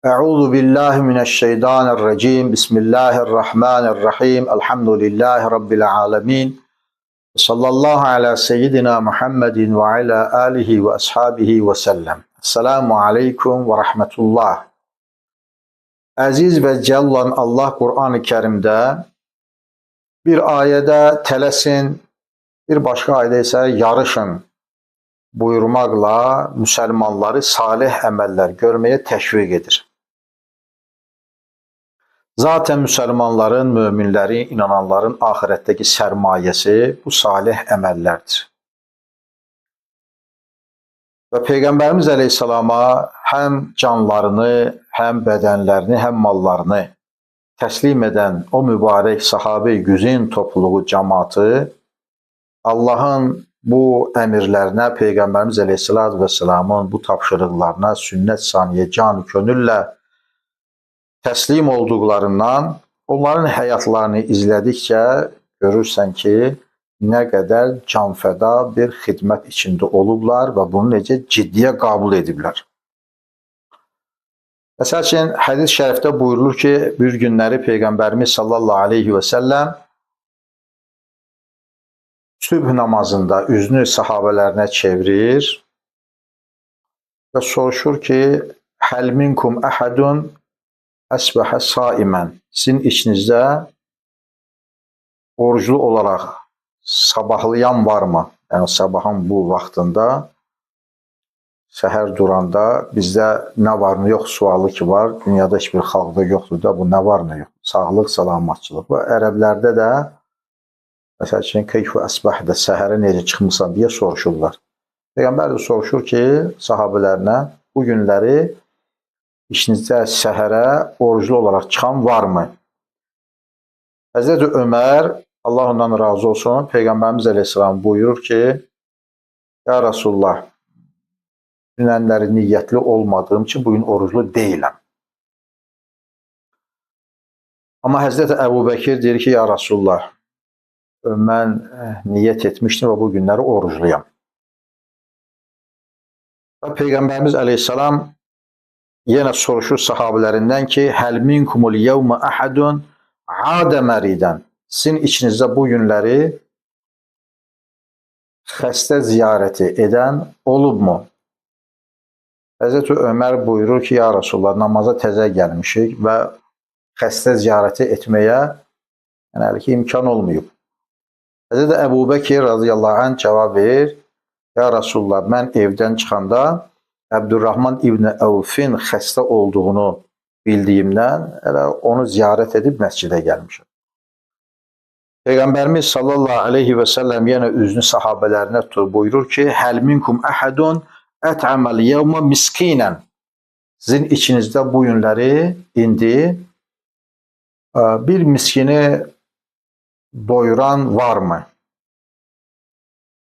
Euzu billahi mineşşeytanirracim. Bismillahirrahmanirrahim. Elhamdülillahi rabbil alamin. Sallallahu ala seyyidina Muhammedin ve ala alihi ve ashabihi ve sellem. Esselamu aleyküm ve rahmetullah. Əziz və cəllan Allah Qur'an-ı Kərimdə bir ayədə tələsin, bir başqa ayədə isə yarışın buyurmaqla müsəlmanları salih əməllər görməyə təşviq edir. Zaten müsəlmanların, möminlərin, inananların axirətdəki sərmayəsi bu salih əməllərdir. Və Peyğəmbərimiz əleyhissalama həm canlarını, həm bədənlərini, həm mallarını təslim edən o mübarək sahabə-i güzin topluluğu, cəmaatı Allahın bu əmirlərinə, Peyğəmbərimiz əleyhissalatu vesselamın bu tapşırıqlarına sünnət saniyə can könüllə təslim olduqlarından onların həyatlarını izlədikcə görürsən ki, nə qədər canfəda bir xidmət içində olublar və bunu necə ciddiyə qəbul ediblər. Məsəl üçün, hədis-i şərifdə buyurulur ki, bir günləri Peyğəmbərimiz sallallahu aleyhi və səlləm sübh namazında üzünü sahabələrinə çevirir və soruşur ki, Həl minkum əhədun əsbəhə saimən. Sizin içinizdə oruclu olaraq sabahlayan varmı? Yəni, sabahın bu vaxtında, səhər duranda bizdə nə var, nə yox sualı ki var. Dünyada heç bir xalqda yoxdur da, bu nə var, nə yox. Sağlıq, salamatçılıq. Və ərəblərdə də, məsəl üçün, keyfü əsbəhdə, səhərə necə çıxmısan deyə soruşurlar. Peyğəmbər də soruşur ki, sahabələrinə, bu günləri işinizdə səhərə oruclu olaraq çıxan varmı? Həzrəti Ömər, Allah ondan razı olsun, Peyğəmbərimiz əleyhissalam buyurur ki, Ya Rasulullah, dünənləri niyyətli olmadığım üçün bugün oruclu deyiləm. Amma Həzrəti Əbu Bəkir deyir ki, Ya Rasulullah, mən niyyət etmişdim və bu günləri orucluyam. Və Peyğəmbərimiz əleyhissalam yenə soruşur sahabələrindən ki, Həl minkumul yevmə əhədun adə məridən. Sizin içinizdə bu günləri xəstə ziyarəti edən olubmu? Həzrəti Ömər buyurur ki, Ya Rasulullah, namaza təzə gəlmişik və xəstə ziyarəti etməyə yəni, hələ ki, imkan olmayıb. Həzrəti Əbu Bəkir radiyallahu anh cavab verir, Ya Rasulullah, mən evdən çıxanda Əbdurrahman İbni Əvfin xəstə olduğunu bildiyimdən elə onu ziyarət edib məscidə gəlmişəm. Peyğəmbərimiz sallallahu aleyhi və səlləm yenə üzünü sahabələrinə tutub buyurur ki, Həl minkum əhədun ət'əməl yevmə miskinən. Sizin içinizdə bu günləri indi bir miskini doyuran varmı?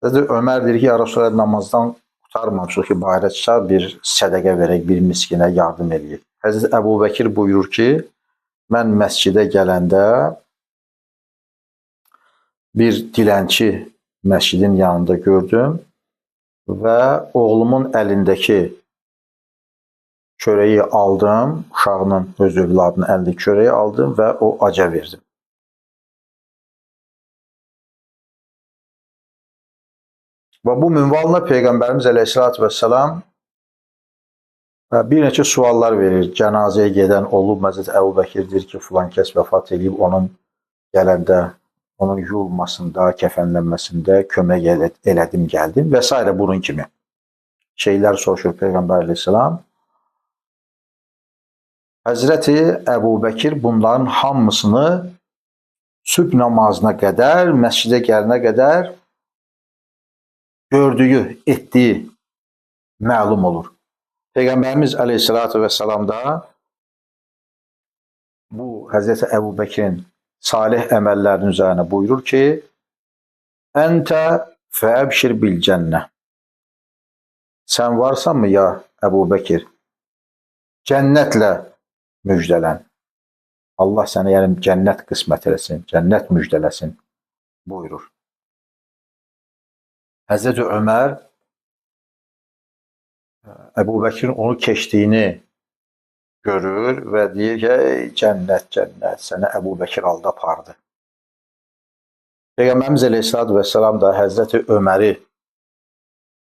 Həzrəti Ömər deyir ki, Ya Rasulullah, namazdan qurtarmamışıq ki, bayıra çıxar, bir sədəqə verək, bir miskinə yardım eləyək. Həzrəti Əbu Bəkir buyurur ki, mən məscidə gələndə bir dilənçi məscidin yanında gördüm və oğlumun əlindəki çörəyi aldım, uşağının, öz övladının əlindəki çörəyi aldım və o aca verdim. Və bu minvalla Peyğəmbərimiz əleyhissalatu vesselam bir neçə suallar verir. Cənazəyə gedən olub, Həzrəti Əbu Bəkir deyir ki, filan kəs vəfat edib, onun gələndə, onun yuyulmasında, kəfənlənməsində kömək elədim, gəldim və s. Bunun kimi şeylər soruşur Peyğəmbər əleyhissalam. Həzrəti Əbu Bəkir bunların hamısını sübh namazına qədər, məscidə gələnə qədər gördüyü, etdiyi məlum olur. Peyğəmbərimiz əleyhissalatu vesselam da bu Həzrəti Əbu Bəkirin salih əməllərinin üzərinə buyurur ki, Əntə fəəbşir bil cənnə. Sən varsanmı ya Əbu Bəkir? Cənnətlə müjdələn. Allah sənə yəni cənnət qismət eləsin, cənnət müjdələsin buyurur. Həzrəti Ömər Əbu Bəkirin onu keçdiyini görür və deyir ki, ey cənnət, cənnət, sənə Əbu Bəkir aldı apardı. Peyğəmbərimiz əleyhissalatu vesselam da Həzrəti Öməri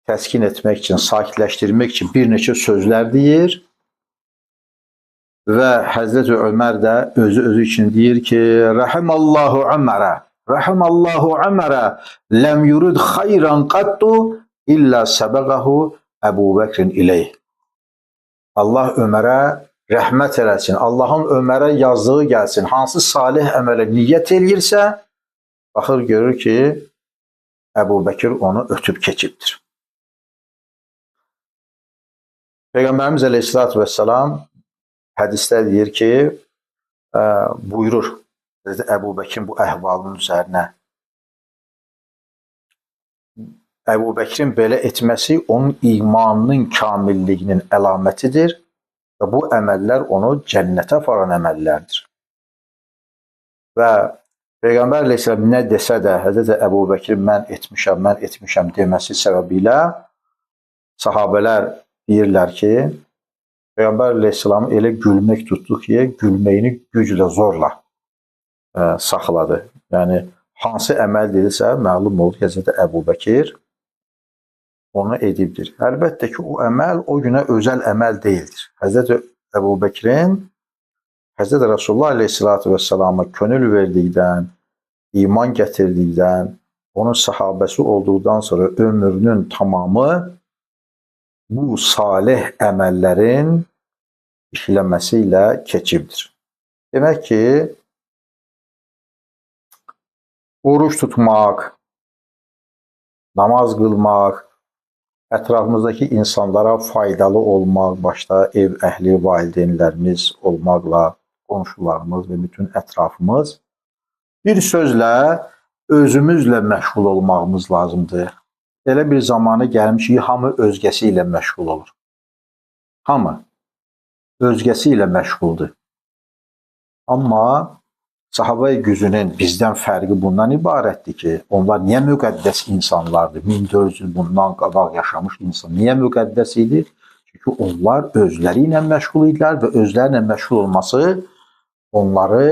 təskin etmək üçün, sakitləşdirmək üçün bir neçə sözlər deyir və Həzrəti Ömər də özü üçün deyir ki, Rəhimallahu Ömərə, Rəhimallahu Ömərə, ləm yurid xayran qattu illə səbəqəhu Əbu Bəkrin ileyh. Allah Ömərə rəhmət eləsin, Allahın Ömərə yazdığı gəlsin, hansı salih əmələ niyyət eləyirsə, baxır görür ki, Əbu Bəkir onu ötüb keçibdir. Peyğəmbərimiz əleyhissalatu vesselam hədisdə deyir ki, buyurur Əbu Bəkrin bu əhvalının üzərinə. Əbu Bəkrin belə etməsi onun imanının kamilliyinin əlamətidir və bu əməllər onu cənnətə aparan əməllərdir. Və Peyğəmbər əleyhissalam nə desə də Həzrəti Əbu Bəkrin mən etmişəm, mən etmişəm deməsi səbəbilə sahabələr deyirlər ki, Peyğəmbər əleyhissalamı elə gülmək tutdu ki, gülməyini güclə, zorla saxladı. Yəni, hansı əməl dedilsə, məlum oldu ki, Həzrəti Əbu Bəkir onu edibdir. Əlbəttə ki, o əməl o günə özəl əməl deyildir. Həzrəti Əbu Bəkrin Həzrəti Rasulullah əleyhissalatu vesselama könül verdikdən, iman gətirdikdən, onun sahabəsi olduqdan sonra ömrünün tamamı bu salih əməllərin işləməsi ilə keçibdir. Demək ki, oruç tutmaq, namaz qılmaq, ətrafımızdakı insanlara faydalı olmaq, başda ev əhli, valideynlərimiz olmaqla, qonşularımız və bütün ətrafımız, bir sözlə özümüzlə məşğul olmağımız lazımdır. Elə bir zamanı gəlmiş ki, hamı özgəsi ilə məşğul olur. Hamı özgəsi ilə məşğuldur. Amma sahabə-i güzünün bizdən fərqi bundan ibarətdir ki, onlar niyə müqəddəs insanlardır? 1400 il bundan qabaq yaşamış insan niyə müqəddəs idi? Çünki onlar özləri ilə məşğul idilər və özləri ilə məşğul olması onları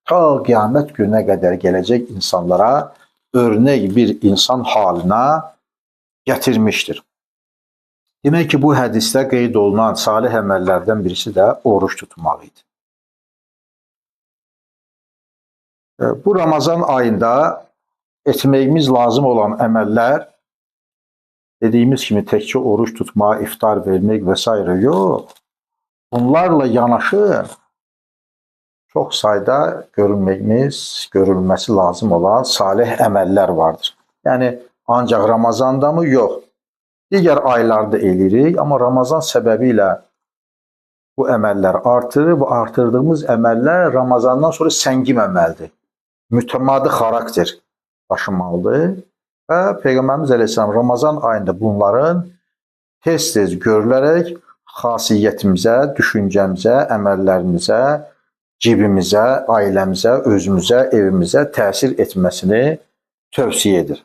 ta qiyamət gününə qədər gələcək insanlara örnək bir insan halına gətirmişdir. Demək ki, bu hədisdə qeyd olunan salih əməllərdən birisi də oruç tutmaq idi. Bu Ramazan ayında etməyimiz lazım olan əməllər, dediyimiz kimi təkcə oruç tutma, iftar vermək və s. yox. Bunlarla yanaşı çox sayda görülməsi lazım olan salih əməllər vardır. Yəni, ancaq Ramazanda mı? Yox. Digər aylarda eləyirik, amma Ramazan səbəbi ilə bu əməllər artır və artırdığımız əməllər Ramazandan sonra səngiməməlidir. Mütəmadi xarakter daşımalıdır və Peyğəmbərimiz əleyhissalam Ramazan ayında bunların tez-tez görülərək xasiyyətimizə, düşüncəmizə, əməllərimizə, cibimizə, ailəmizə, özümüzə, evimizə təsir etməsini tövsiyə edir.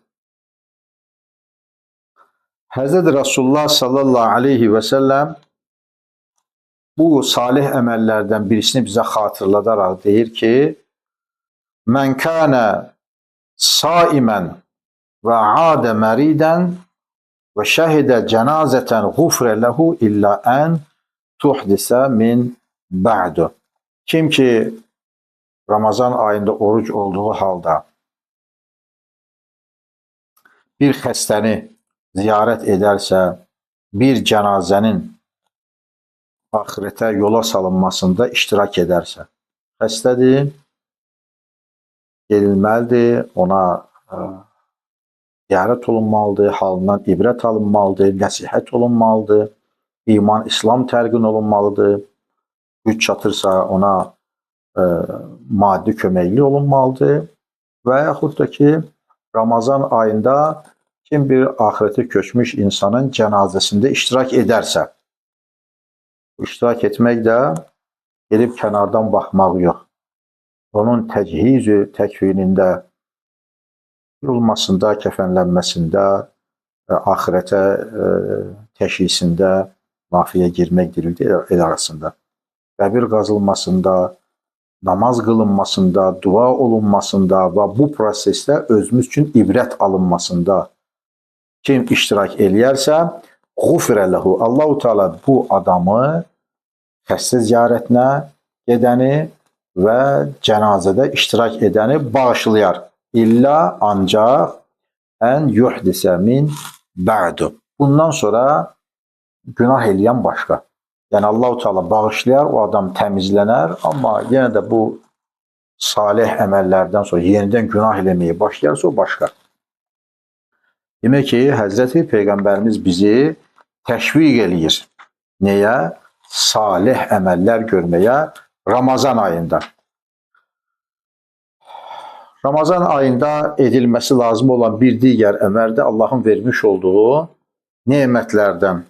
Həzrəti Rasulullah sallallahu aleyhi və səlləm bu salih əməllərdən birisini bizə xatırladaraq deyir ki, Mən kənə saimən və adə məridən və şəhidə cənazətən ğufrə ləhu illə ən tuhdisə min bə'du. Kim ki, Ramazan ayında oruc olduğu halda bir xəstəni ziyarət edərsə, bir cənazənin axirətə yola salınmasında iştirak edərsə, xəstədir, gedilməlidir, ona ziyarət olunmalıdır, halından ibrət alınmalıdır, nəsihət olunmalıdır, iman, İslam təlqin olunmalıdır, güc çatırsa ona maddi köməkli olunmalıdır və yaxud da ki, Ramazan ayında kim bir axirətə köçmüş insanın cənazəsində iştirak edərsə, iştirak etmək də gedib kənardan baxmaq yox. Onun təchizü, təkvinində, yuyulmasında, kəfənlənməsində, axirətə təşhisində mafiyə girmək dirildi el arasında. qəbir qazılmasında, namaz qılınmasında, dua olunmasında və bu prosesdə özümüz üçün ibrət alınmasında kim iştirak eləyərsə, ğufirə lehu, Allahu Teala bu adamı xəstə ziyarətinə gedəni və cənazədə iştirak edəni bağışlayar. İlla ancaq ən yuhdisə min bə'du. Bundan sonra günah eləyən başqa. Yəni Allahu Teala bağışlayar, o adam təmizlənər, amma yenə də bu salih əməllərdən sonra yenidən günah eləməyə başlayarsa o başqa. Demək ki, Həzrəti Peyğəmbərimiz bizi təşviq eləyir. Nəyə? Salih əməllər görməyə Ramazan ayında. Ramazan ayında edilməsi lazım olan bir digər əməl də Allahın vermiş olduğu nemətlərdən.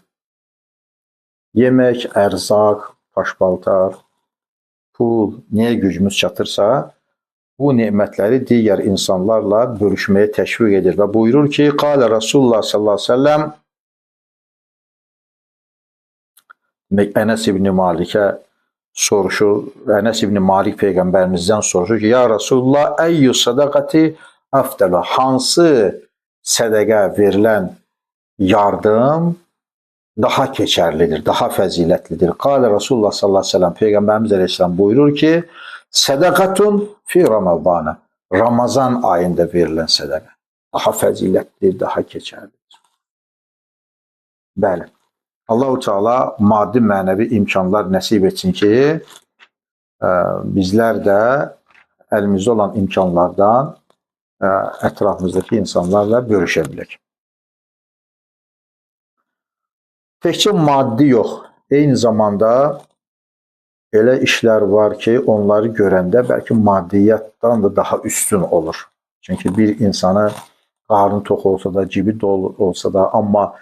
Yemək, ərzaq, paşpaltar, pul, nəyə gücümüz çatırsa, bu nemətləri digər insanlarla bölüşməyə təşviq edir və buyurur ki, Qalə Rasulullah sallallahu aleyhi ve sellem, demək, Ənəs ibn Malikə soruşur, Ənəs ibn Malik Peyğəmbərimizdən soruşur ki, ya Rasulullah, əyyü sədaqəti əfdələ, hansı sədəqə verilən yardım daha keçərlidir, daha fəzilətlidir. Qalə Rasulullah sallallahu aleyhi ve sellem, Peyğəmbərimiz əleyhissalam buyurur ki, sədaqatun fi Ramazana, Ramazan ayında verilən sədəqə daha fəzilətlidir, daha keçərlidir. Bəli. Allahu Teala maddi mənəvi imkanlar nəsib etsin ki, bizlər də əlimizdə olan imkanlardan ətrafımızdakı insanlarla bölüşə bilək. Təkcə maddi yox, eyni zamanda elə işlər var ki, onları görəndə bəlkə maddiyyatdan da daha üstün olur. Çünki bir insanı qarnı tox olsa da, cibi dolu olsa da, amma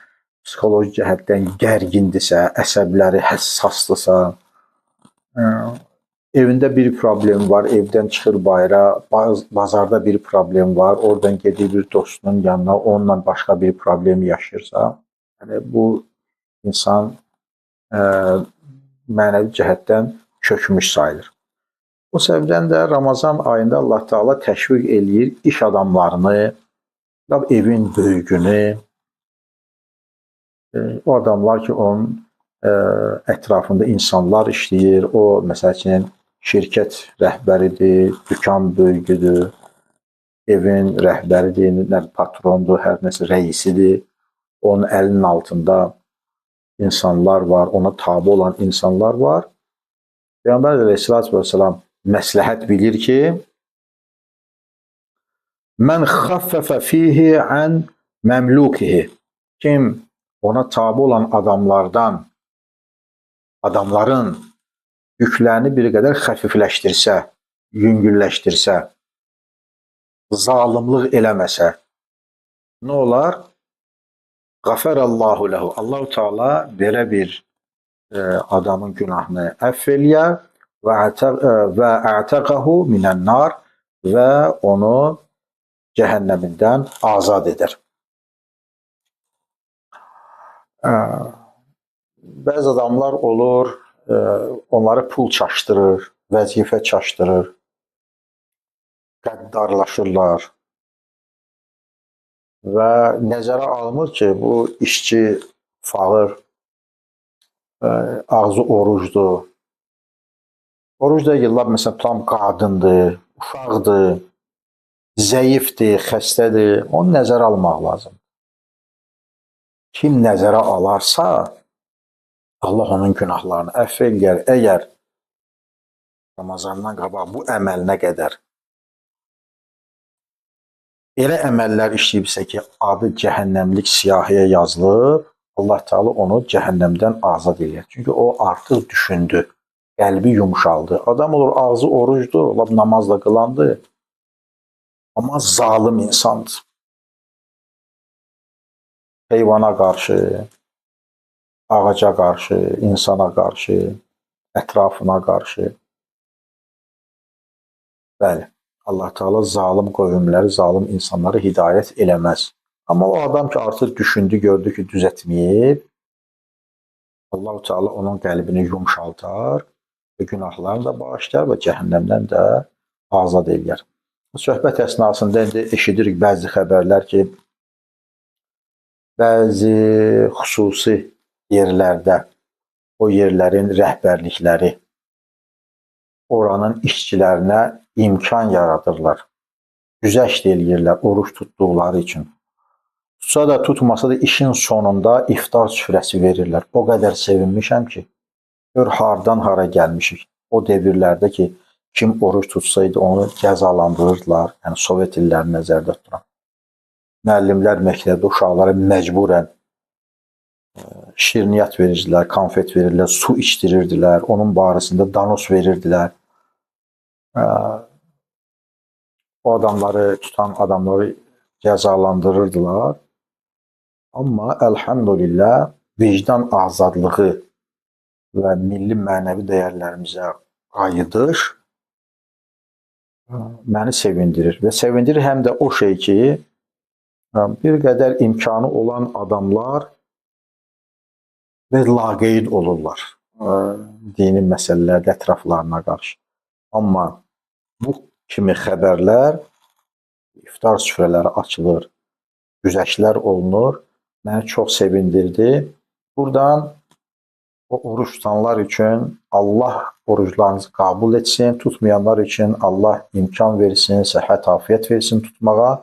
psixoloji cəhətdən gərgindirsə, əsəbləri həssasdırsa, evində bir problem var, evdən çıxır bayıra, bazarda bir problem var, oradan gedir bir dostunun yanına, onunla başqa bir problem yaşayırsa, yəni bu insan mənəvi cəhətdən çökmüş sayılır. O səbəbdən də Ramazan ayında Allah Teala təşviq eləyir iş adamlarını, evin böyüyünü, o adamlar ki, onun ətrafında insanlar işləyir, o, məsəl üçün, şirkət rəhbəridir, dükan böyüyüdür, evin rəhbəridir, patrondur, hər nəsə rəisidir, onun əlinin altında insanlar var, ona tabi olan insanlar var. Peyğəmbər əleyhissalatu vesselam məsləhət bilir ki, mən xaffəfə fihi an məmlukihi, kim ona tabi olan adamlardan, adamların yüklərini bir qədər xəfifləşdirsə, yüngülləşdirsə, zalimlıq eləməsə, nə olar? Qafərəllahu lehu. Allahu Teala belə bir adamın günahını əfv eləyər və a'taqahu minən-nar və onu cəhənnəmindən azad edər. Bəzi adamlar olur, onları pul çaşdırır, vəzifə çaşdırır, qəddarlaşırlar və nəzərə almır ki, bu işçi fağır, ağzı orucdur. Oruc deyil, məsələn, tam qadındır, uşaqdır, zəifdir, xəstədir. Onu nəzərə almaq lazımdır. Kim nəzərə alarsa, Allah onun günahlarını əfv eləyər. Əgər Ramazandan qabaq bu əməlinə qədər elə əməllər işləyibsə ki, adı cəhənnəmlik siyahıya yazılıb, Allah Teala onu cəhənnəmdən azad eləyər. Çünki o artıq düşündü, qəlbi yumşaldı. Adam olur, ağzı orucdur, lap namazla qılandı, amma zalim insandır. Heyvana qarşı, ağaca qarşı, insana qarşı, ətrafına qarşı. Bəli, Allah Teala zalim qövmləri, zalim insanları hidayət eləməz. Amma o adam ki, artıq düşündü, gördü ki, düzəltməyib, Allah Teala onun qəlbini yumşaltar Və günahlarını da bağışlayar və cəhənnəmdən də azad eləyər. Söhbət əsnasında indi eşidirik bəzi xəbərlər ki, bəzi xüsusi yerlərdə o yerlərin rəhbərlikləri oranın işçilərinə imkan yaradırlar. Güzəşt eləyirlər oruç tutduqları üçün. Tutsa da tutmasa da işin sonunda iftar süfrəsi verirlər. O qədər sevinmişəm ki, gör hardan hara gəlmişik. O devirlərdə ki, kim oruç tutsaydı onu cəzalandırırdılar. Yəni Sovet illərini nəzərdə tuturam. Müəllimlər məktəbdə uşaqlara məcburən şirniyyat verirdilər, konfet verirdilər, su içdirirdilər, onun barəsində danos verirdilər. O adamları, tutan adamları cəzalandırırdılar. Amma əlhəmdülillah vicdan azadlığı və milli mənəvi dəyərlərimizə qayıdış məni sevindirir. Və sevindirir həm də o şey ki, bir qədər imkanı olan adamlar və laqeyd olurlar dini məsələlərdə ətraflarına qarşı. Amma bu kimi xəbərlər, iftar süfrələri açılır, güzəştlər olunur, məni çox sevindirdi. Buradan o oruç tutanlar üçün Allah oruclarınızı qəbul etsin, tutmayanlar üçün Allah imkan versin, səhhət, afiyyət versin tutmağa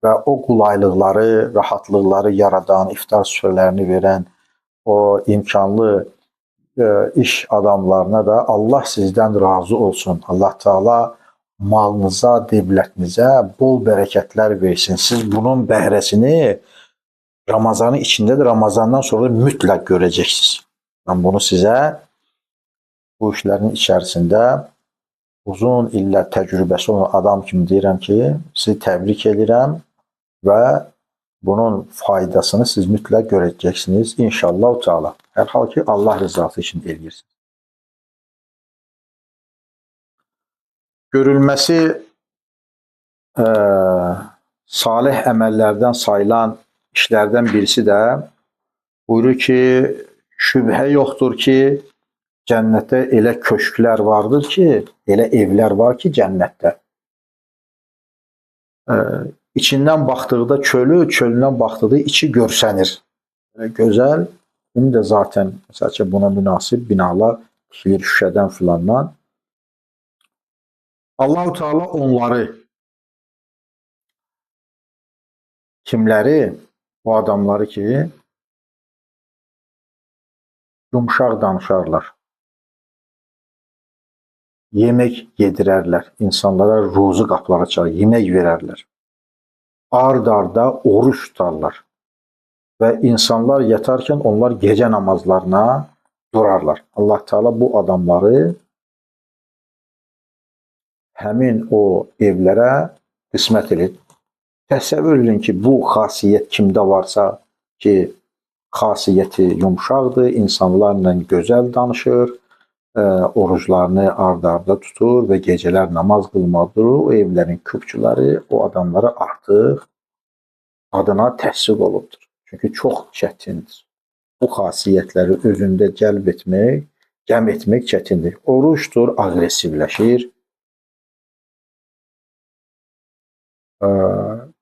və o qolaylıqları, rahatlıqları yaradan, iftar süfrələrini verən o imkanlı iş adamlarına da Allah sizdən razı olsun. Allah Teala malınıza, devlətinizə bol bərəkətlər versin. Siz bunun bəhrəsini Ramazanın içində də, Ramazandan sonra mütləq görəcəksiniz. Mən bunu sizə bu işlərin içərisində uzun illər təcrübəsi olan adam kimi deyirəm ki, sizi təbrik edirəm və bunun faydasını siz mütləq görəcəksiniz inşallah Teala. Hər hal ki, Allah rızası üçün eləyirsiniz. Görülməsi salih əməllərdən sayılan işlərdən birisi də buyurur ki, şübhə yoxdur ki, cənnətdə elə köşklər vardır ki, elə evlər var ki, cənnətdə. İçindən baxdıqda çölü, çölündən baxdıqda içi görsənir. Gözəl, bunu da zaten məsələn buna münasib binalar tikilir şüşədən filandan. Allahu Teala onları, kimləri? O adamları ki, yumşaq danışarlar, yemək yedirərlər, insanlara ruzu qapıları açar, yemək verərlər, ard-arda oruç tutarlar və insanlar yatarkən onlar gecə namazlarına durarlar. Allah Teala bu adamları həmin o evlərə qismət edir. Təsəvvür edin ki, bu xasiyyət kimdə varsa ki, xasiyyəti yumşaqdır, insanlarla gözəl danışır, oruclarını ard-arda tutur və gecələr namaz qılmağa durur. O evlərin küpçüləri o adamlara artıq adına təsdiq olubdur. Çünki çox çətindir. Bu xasiyyətləri özündə cəlb etmək, cəm etmək çətindir. Orucdur, aqressivləşir.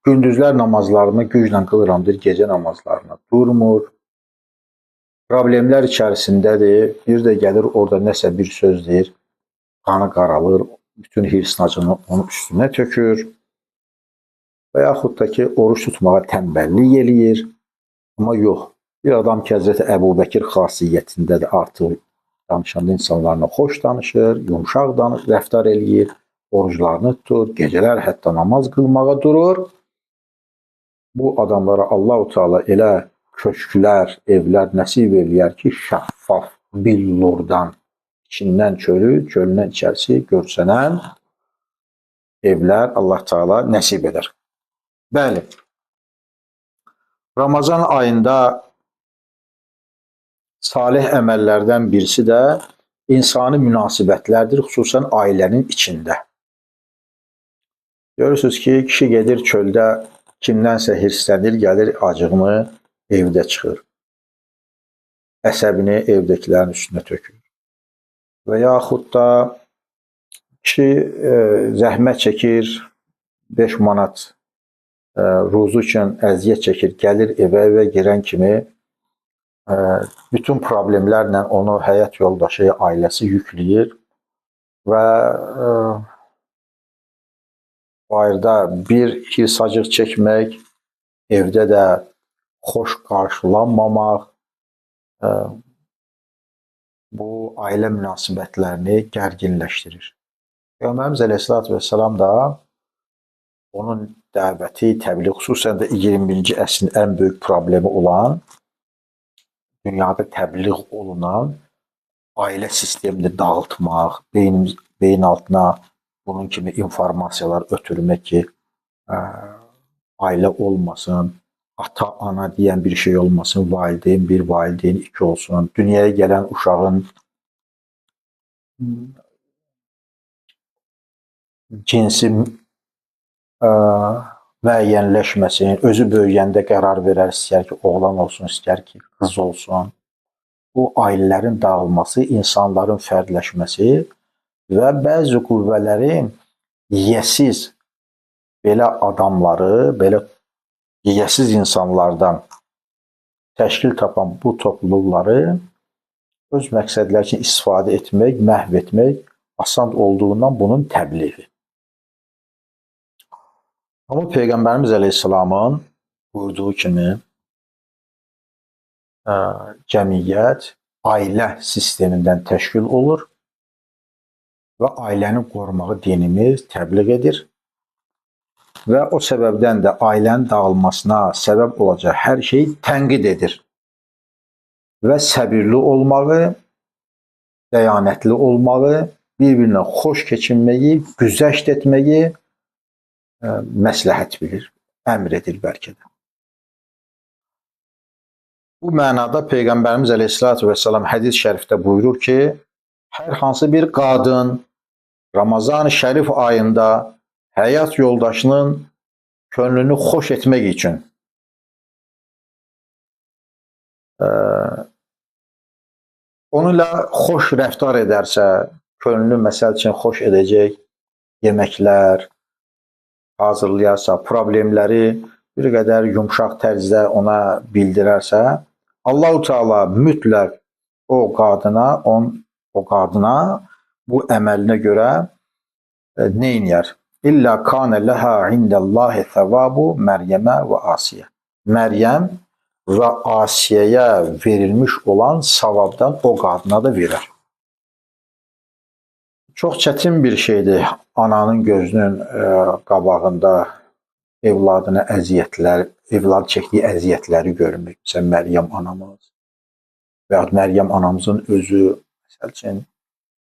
Gündüzlər namazlarını güclə qılıramdır, gecə namazlarına durmur. Problemlər içərisindədir. Bir də gəlir orada nəsə bir söz deyir, qanı qaralır, bütün hirs-acını onun üstünə tökür. Və yaxud da ki, oruç tutmağa tənbəllik eləyir. Amma yox, bir adam ki, Həzrəti Əbu Bəkir xasiyyətindədir, artıq danışanda insanlarla xoş danışır, yumşaq rəftar eləyir, oruclarını tutur, gecələr hətta namaz qılmağa durur. Bu adamlara Allahu Teala elə köşklər, evlər nəsib eləyər ki, şəffaf billurdan, içindən çölü, çölündən içərisi görsənən evlər Allah Teala nəsib edər. Bəli, Ramazan ayında salih əməllərdən birisi də insani münasibətlərdir, xüsusən ailənin içində. Görürsünüz ki, kişi gedir çöldə kimdənsə hirslənir, gəlir acığını evdə çıxır. Əsəbini evdəkilərin üstünə tökür. Və yaxud da kişi zəhmət çəkir, 5 manat ruzu üçün əziyyət çəkir, gəlir evə girən kimi bütün problemlərlə onu həyat yoldaşı, ailəsi yükləyir və bayırda bir hirs-acıq çəkmək, evdə də xoş qarşılanmamaq bu ailə münasibətlərini gərginləşdirir. Peyğəmbərimiz Əleyhissalatu vesselam da onun dəvəti, təbliğ, xüsusən də 21-ci əsrin ən böyük problemi olan, dünyada təbliğ olunan ailə sistemini dağıtmaq, beyin altına bunun kimi informasiyalar ötürmək ki, ailə olmasın, ata, ana deyən bir şey olmasın, valideyn bir, valideyn iki olsun, dünyaya gələn uşağın cinsi müəyyənləşməsin, özü böyüyəndə qərar verər, istəyər ki, oğlan olsun, istəyər ki, qız olsun. Bu, ailələrin dağılması, insanların fərdləşməsi və bəzi qüvvələrin yiyəsiz belə adamları, belə yiyəsiz insanlardan təşkil tapan bu topluluqları öz məqsədləri üçün istifadə etmək, məhv etmək asan olduğundan bunun təbliği. Amma Peyğəmbərimiz Əleyhisselamın buyurduğu kimi cəmiyyət ailə sistemindən təşkil olur və ailəni qorumağı dinimiz təbliğ edir və o səbəbdən də ailənin dağılmasına səbəb olacaq hər şeyi tənqid edir və səbirli olmağı, dəyanətli olmağı, bir-birinə xoş keçinməyi, güzəşt etməyi məsləhət bilir, əmr edir bəlkə də. Bu mənada Peyğəmbərimiz Əleyhissalatu vesselam hədis-i şərifdə buyurur ki, hər hansı bir qadın Ramazan-ı Şərif ayında həyat yoldaşının könlünü xoş etmək üçün onunla xoş rəftar edərsə, könlünü məsəl üçün xoş edəcək yeməklər hazırlayarsa, problemləri bir qədər yumşaq tərzdə ona bildirərsə, Allahu Teala mütləq o qadına bu əməlinə görə nə eləyər? İlla kana leha indallahi thawabu Məryəmə və Asiyə. Məryəm və Asiyəyə verilmiş olan savabdan o qadına da verər. Çox çətin bir şeydir ananın gözünün qabağında evladına əziyyətlər, evlad çəkdiyi əziyyətləri görmək. Məsələn, Məryəm anamız və ya Məryəm anamızın özü, məsəl üçün,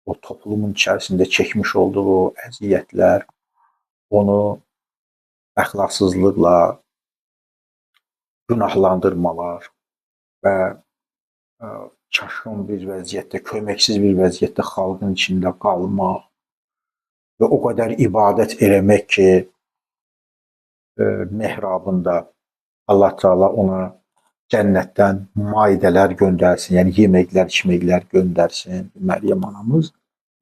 o toplumun içərisində çəkmiş olduğu əziyyətlər, onu əxlaqsızlıqla günahlandırmalar və çaşqın bir vəziyyətdə, köməksiz bir vəziyyətdə xalqın içində qalmaq və o qədər ibadət eləmək ki, mehrabında Allah Teala ona cənnətdən maidələr göndərsin, yəni yeməklər, içməklər göndərsin. Məryəm anamız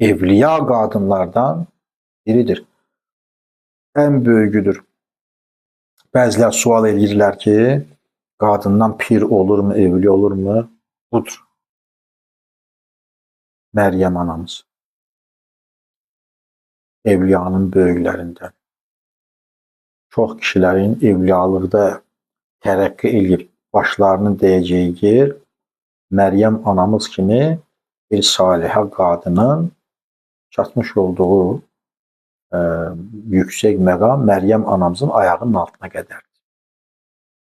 evliya qadınlardan biridir. Ən böyüyüdür. Bəzilər sual eləyirlər ki, qadından pir olurmu, evli olurmu? Budur. Məryəm anamız. Evliyanın böyüklərindən. Çox kişilərin evliyalıqda tərəqqi eləyib başlarının deyəcəyi yer Məryəm anamız kimi bir salihə qadının çatmış olduğu yüksək məqam Məryəm anamızın ayağının altına qədərdir.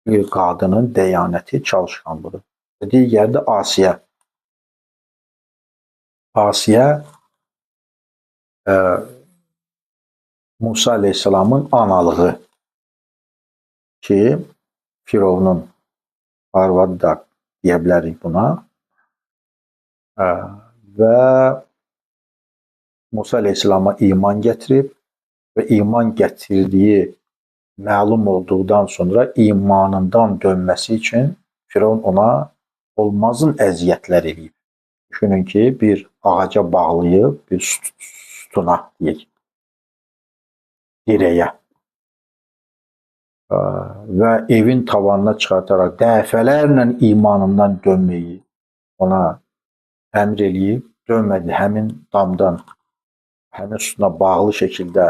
Bir qadının dəyanəti, çalışqanlığı. Və digəri də Asiyə. Asiyə Musa Aleyhisselamın analığı ki, Firavunun arvadı da deyə bilərik buna və Musa Aleyhisselama iman gətirib və iman gətirdiyi məlum olduqdan sonra imanından dönməsi üçün Firavun ona olmazın əziyyətlər eləyib. Düşünün ki, bir ağaca bağlayıb, bir sütuna deyək, dirəyə və evin tavanına çıxartaraq dəfələrlə imanından dönməyi ona əmr eləyib, dönmədi həmin damdan, həmin sütuna bağlı şəkildə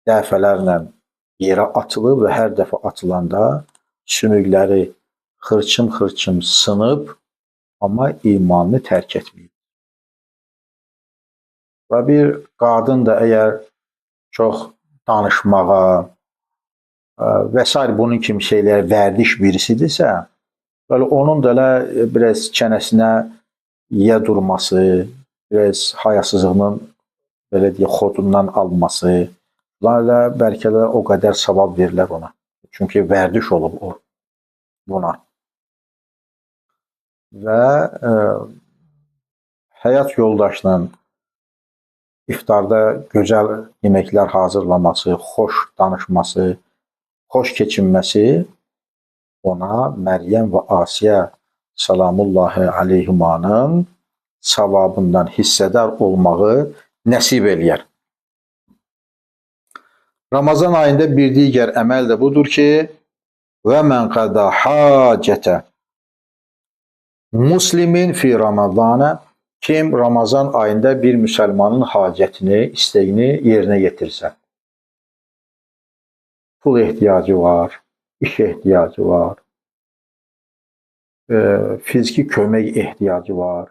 dəfələrlə yerə atılıb və hər dəfə atılanda sümükləri xırçım-xırçım sınıb, amma imanını tərk etməyib. Və bir qadın da əgər çox danışmağa və s. bunun kimi şeylərə vərdiş birisidirsə, belə onun da elə biraz çənəsinə yiyə durması, biraz hayasızlığının belə deyək, xodundan alması, elə bəlkə də o qədər savab verirlər ona. Çünki vərdiş olub o buna. Və həyat yoldaşının iftarda gözəl yeməklər hazırlaması, xoş danışması, xoş keçinməsi ona Məryəm və Asiyə salamullahi aleyhimanın savabından hissədar olmağı nəsib eləyər. Ramazan ayında bir digər əməl də budur ki, və mən qəda hacətə muslimin fi Ramazana, kim Ramazan ayında bir müsəlmanın hacətini, istəyini yerinə yetirsə, pul ehtiyacı var, iş ehtiyacı var, fiziki kömək ehtiyacı var,